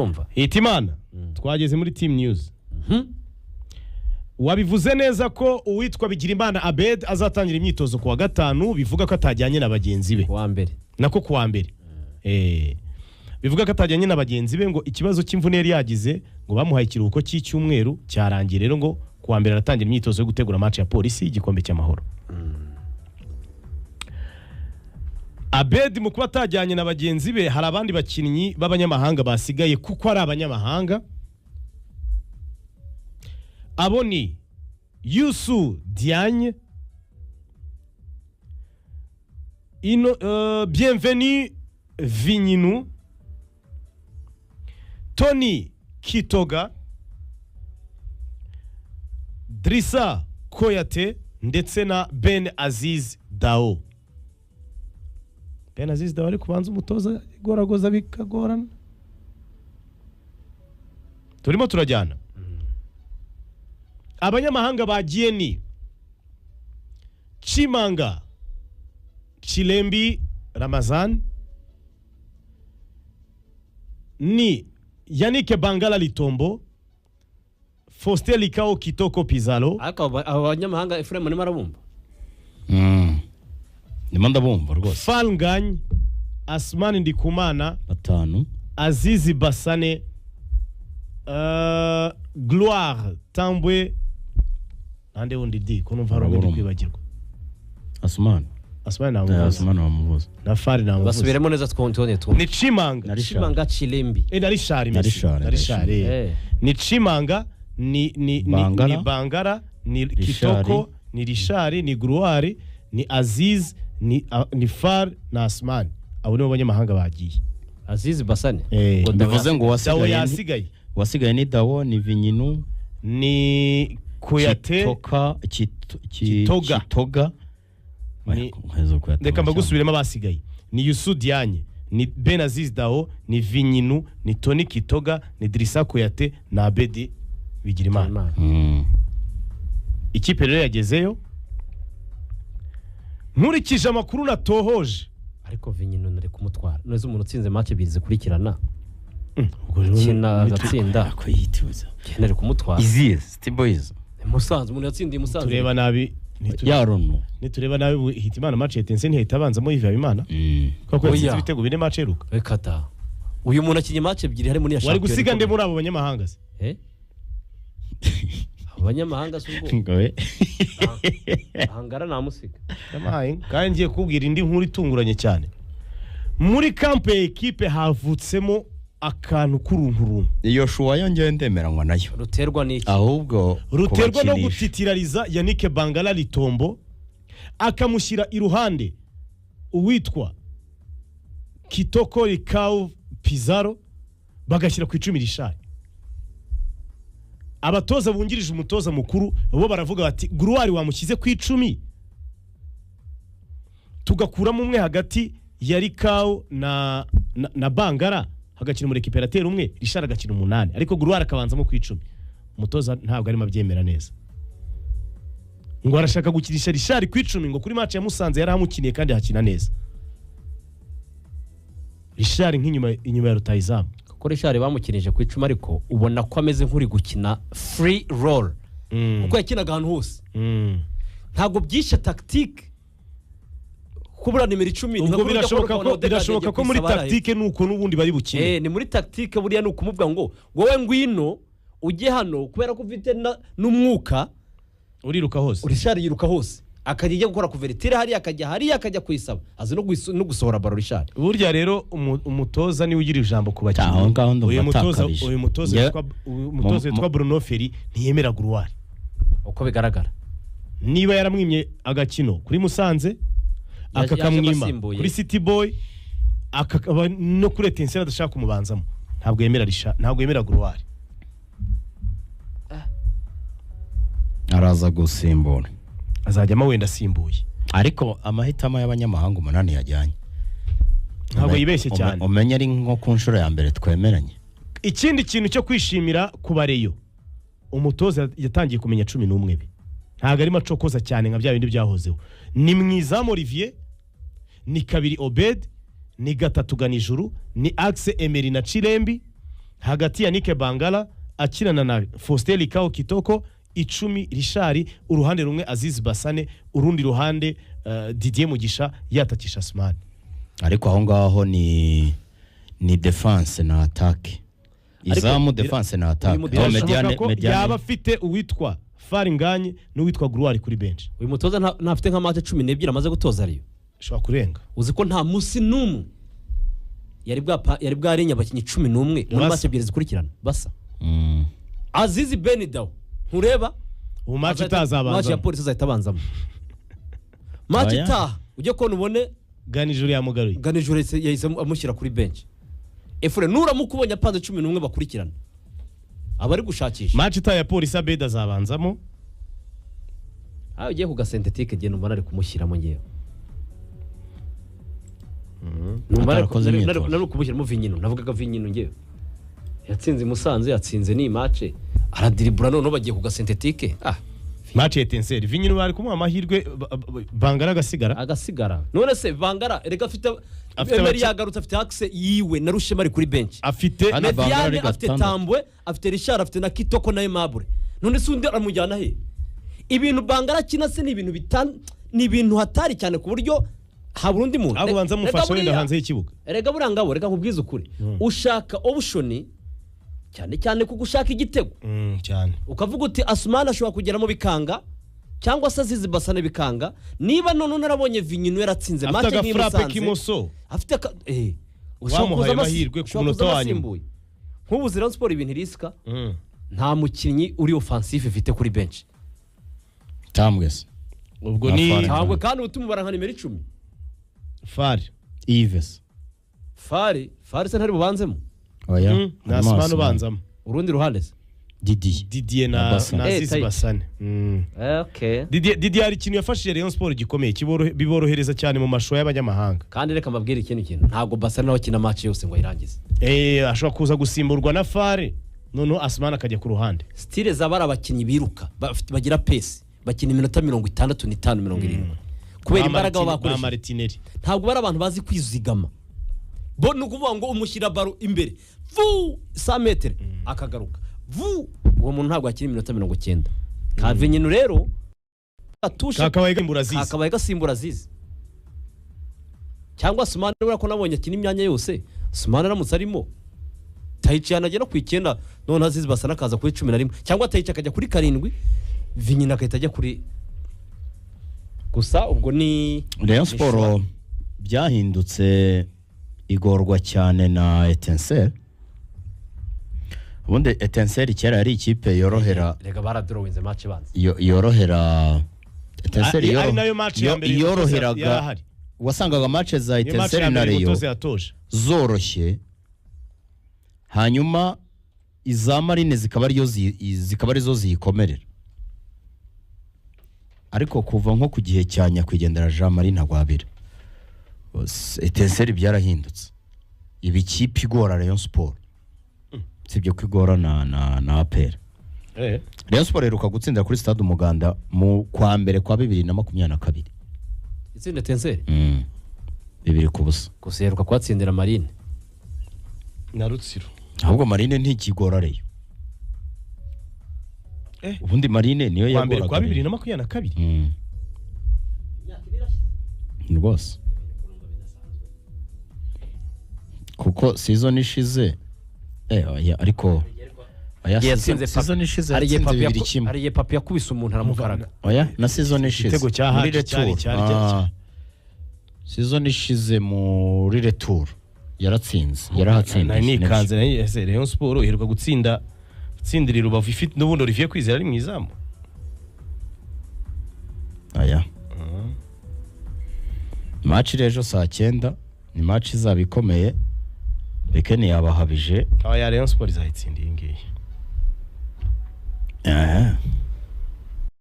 Urumva? Hitimana, twageze muri team news. Wabivuze neza ko uwitwa Bigirimana Abed azatangira imyitozo ku wa gatanu, bivuga ko atajyanye na bagenzi be. Kuwa mbere. Nako ku wa mbere. Bivuga ko atajyanye na bagenzi be, ngo ikibazo cy'imvune yari yagize, ngo bamuhaye ikiruhuko cy'icyumweru cyarangiye. Rero ngo ku wa mbere aratangira imyitozo yo gutegura match ya Polisi y'igikombe cy'amahoro. Abed mu kuba atajyanye na bagenzi be, hari abandi bakinnyi b'abanyamahanga basigaye kuko ari abanyamahanga. Abo ni Youssou Diagne, Ino, Bienvenu Vigninu, Tony Kitoga, Drissa Koyate ndetse na Ben Aziz Dao. Ben Aziz Dao ari kubanza umutoza igoragoza bikagorana. Turimo turajyana. Abanyamahanga bagiye ni Chimanga Chilembi Ramazan, ni Yannick Bangala Litombo, Faustin Likao Kitoko Pizalo. Ariko abo banyamahanga, Efuremu, arimo arabumva. Ndimo ndabumva rwose. Falngany, Asman Ndikumana, Batanu. Azizi Basane, Gloire Tambwe, nande wundi di ko numva hari umwe ndi Urabura. kwibagirwa. Asumani. Asman Eh, namuvuze. Asumani wamuvuze. Na Fari namuvuze. Basubiremo neza twone twumve. Ni Chimanga. Na Richard. Chimanga Chilembi. Na Richard Na Messi. Richard, Na Richard. Eh. Ni Chimanga, ni Bangara. ni Bangara, ni Richard. Kitoko, ni Richard, ni Gloire, ni Aziz, ni Far na Asman. Abo nibo banyamahanga bagiye. Azizi Basane. Eh. Ngo Dawo Bivuze ngo Dawo uwasigaye yasigaye uwasigaye ni Dawo, ni Vinyinu, ni Kuyate. Kitoka, Kitoga. Kitoga. Reka mbagusubiremo abasigaye: ni Youssou Diagne, ni Ben Aziz Dao, ni Vinyinu, ni Tony Kitoga, ni Drissa Kuyate na Abedi Bigirimana. Imana. Ikipe rero yagezeyo, nkurikije amakuru natohoje. Ariko Vinyino nari kumutwara neza, umuntu utsinze match ebyiri zikurikirana, Ubwo rero akina agatsinda, Ako yituza. nari kumutwara. Izihe City Boys? Musanze, umuntu yatsindiye Musanze. Tureba nabi Ya Rono. nitureba nabi ubu Hitimana match ya Etincelle ntihita abanzamo Yves Habimana, kuko Oya. yatsinze ibitego bine match iheruka. Reka ta, uyu muntu akinye match ebyiri harimo n'iya Wari shampiyona gusiga nde ikomeye. muri abo banyamahanga se? Eh? Abanyamahanga si ubwo. Ngo we. Ahangara namusiga. Yabaye. Kandi ngiye kubwira indi nkuru itunguranye cyane: muri kampe ya ekipe havutsemo akantu k'urunturuntu. Iyo shuwa yongeye ndemeranywa nayo. Ruterwa n'iki? Ahubwo Ruterwa no kubakinisha. gutitirariza Yannick Bangala Litombo, akamushyira iruhande uwitwa Kitoko Likau Pizarro, bagashyira ku icumi Richard. Abatoza bungirije umutoza mukuru bo baravuga bati: "Gruwari wamushyize ku icumi, tugakuramo umwe hagati ya Likau na Bangara, hagakina umurekiperateri umwe, Richard agakina umunani, ariko Gruwari akabanzamo ku icumi." Umutoza ntabwo arimo abyemera neza, ngo arashaka gukinisha Richard ku icumi, ngo kuri match ya Musanze yarahamukiniye kandi hakina neza Richard nk'inyuma inyuma ya rutahizamu. Kuko Richard bamukinije ku icumi, ariko ubona ko ameze nk'uri gukina free roll, kuko yakinaga ahantu hose. Ntabwo byishe tactique kubura nimero 10. Ubwo birashoboka ko muri tactique nuko n'ubundi bari bukine. Eh, ni muri tactique buriya ni ukumuvuga ngo wowe ngwino ujye hano, kubera ko ufite n'umwuka. Uriruka hose. Richard yiruka hose, akajya ajya gukora kuvertire hariya, akajya hariya, akajya kuyisaba, azi no gusohora baro Richard. Burya rero umutoza niwe ugira ijambo ku bakinnyi. Aho ngaho ndumva Uyu mutoza atakabije. uyu mutoza uyu mutoza witwa Bruno Ferry ntiyemera Gruwari. Uko bigaragara. Niba yaramwimye agakino kuri Musanze, akakamwima Yaje asimbuye. kuri City Boy, akakaba no kuri Etincelle adashaka kumubanzamo, ntabwo yemera Richard, ntabwo yemera Gruwari. Araza gusimbura. Azajyamo wenda asimbuye. Ariko amahitamo y'abanyamahanga umunani yajyanye Ntabwo yibeshye cyane. Umenye ari nko ku nshuro ya mbere twemeranye. Ikindi kintu cyo kwishimira ku bareyo, umutoza yatangiye kumenya 11 be, ntabwo arimo acokoza cyane nka bya bindi byahozeho. Ni mwizamu Olivier, ni kabiri Obed, ni gatatu Ganijuru, ni Axe Emery na Chirembi. Hagati ya Nike Bangala akinana na Faustin Likao Kitoko, 10 Richard, uruhande rumwe Aziz Basane, urundi ruhande Didier Mugisha yatakisha Asmani. Ariko aho ngaho ni defense na attaque, izamu, defense na attaque. Uyu Aho mutoza Mediane Birashoboka ko Mediane yaba afite uwitwa Faringanye n'uwitwa Gruari kuri bench. Uyu mutoza ntafite nka match 12 amaze gutoza ariyo. Ashobora kurenga. Uzi ko nta munsi n'umwe yari bwarenye abakinnyi 11 muri Basa. match ebyiri zikurikirana basa. Azizi Benidaw ntureba Ubu match match ya itazabanza polisi azahita abanzamo match Oya. itaha, ujye kubona ubone Ganijuru yamugaruye. Ganijuru yahise amushyira kuri bench. Efure nuramuka ubonye apanze 11 bakurikirana aba ari gushakisha. Match itaha ya polisi Abed azabanzamo. Aho ugiye ku gasentetike genda ubona ari kumushyiramo ngewe. Numva Atarakoze imyitozo. nari kumushyiramo Vinyino, navugaga Vinyino ngewe. Yatsinze i Musanze, yatsinze ni match aradiribura, noneho bagiye ku gasentetike ah. Match ya Etincelle Vinyino bari kumuha amahirwe, Bangala agasigara. Agasigara. None se Bangara erega afite Afite Emery yagarutse, afite Axe yiwe na Rushema ari kuri bench. Afite Hano Bangala Mediane ari afite gatandatu. Tambwe, afite Richard, afite na Kitoko na Aimable. None se undi aramujyana he? Ibintu Bangara akina se ni ibintu ni ibintu hatari cyane ku buryo habura undi muntu. Abo banza Rega mufasha wenda buriya- hanze y'ikibuga. Erega buriya ngabo, reka nkubwize ukuri, ushaka option cyane cyane ku gushaka igitego. Cyane. Ukavuga uti Asumani ashobora kugeramo bikanga, cyangwa se Azizi Basane bikanga. Niba none narabonye Vinyino yaratsinze Afite match nk'iyi agafrape Musanze, k'imoso. Afite aka ushobora Wamuhaye kuza amahirwe ku ushobora munota kuza wa nyuma. asimbuye. Nk'ubu Rayon Sport ibintu irisika, nta mukinnyi uri offensive ifite kuri bench. Tambwe se Ubwo Na ni Fari. Ntabwo kandi utumubara nka nimero 10. Fari. Yves. Fari se ntari bubanzemo? Oya. Na Harimo Asmani Asmani. ubanzamo. Urundi ruhande se? Didier. Didier Na na Basane. na Aziz Tayi. Basane. Okay. Didier hari ikintu yafashije Rayon Sport gikomeye, biborohereza cyane mu mashusho y'abanyamahanga. Kandi reka mbabwire ikindi kintu, ntabwo Basane nawe akina match yose ngo ayirangize. Ashobora kuza gusimburwa na Fari, noneho Asmani akajya ku ruhande. Style zaba ari abakinnyi biruka, bagira pace, bakina iminota 65, 70 kubera imbaraga baba Ba bakoresheje. Martinelli. Ntabwo bari abantu bazi kwizigama bo, ni ukuvuga ngo umushyira baro imbere vu sa metere akagaruka vu, uwo muntu ntabwo akina iminota 90. Kavinyino rero atushe Kakabaye gasimbura Aziz. Kakabaye gasimbura Aziz cyangwa Sumani, urabona ko nabonye akina imyanya yose. Sumani aramutse arimo, Tayici yanagera ku 9, none Aziz Basana akaza kuri 11, cyangwa Tayici akajya kuri 7, Vinyina agahita ajya kuri gusa ubwo ni Rayon ni Sport shwa. byahindutse, igorwa cyane na Etincelle. Ubundi Etincelle kera yari ikipe yorohera Rega baradorowinze match ibanza. Yorohera Etincelle Ari nayo match ya mbere umutoza yoroheraga. yarahari. Wasangaga match za Niyo match Etincelle ya na mbere Rayon umutoza yatoje. zoroshye, hanyuma iza Marine zikaba ariyo zikaba arizo ziyikomerera. Ariko kuva nko ku gihe cya nyakwigendera Jean Marie Ntagwabira, Etincelle byarahindutse, iba ikipe igora Rayon Sport, sibyo ko igora na APR. Rayon Sport iheruka gutsindira kuri Stade Umuganda mu kwa mbere kwa 2022. Itsinda Etincelle? 2-0. Gusa iheruka kuhatsindira Marine. Na Rutsiro. Ahubwo Marine ntikigora Rayon. Ubundi Marine niyo Kwa mbere yagoraga kwa Rayon. 2022. Rwose kuko season ishize oya, ariko oya, Yatsinze season ishize hari igihe yatsinze Papi 2-1. hari igihe Papi yakubise umuntu aramukaraga. Oya, na season ishize Igitego cya muri Haji cyari retour. Season ishize muri retour yaratsinze, yarahatsinze. Nari nikanze, nari ese Rayon Sport iheruka gutsindira i Rubavu ifite n'ubundi Olivier Kwizera ari mu izamu. Aya match rero saa 9 ni match izaba ikomeye, Bekeni yabahabije. Aba ya Rayon Sport izayitsinda iyi ngiyi.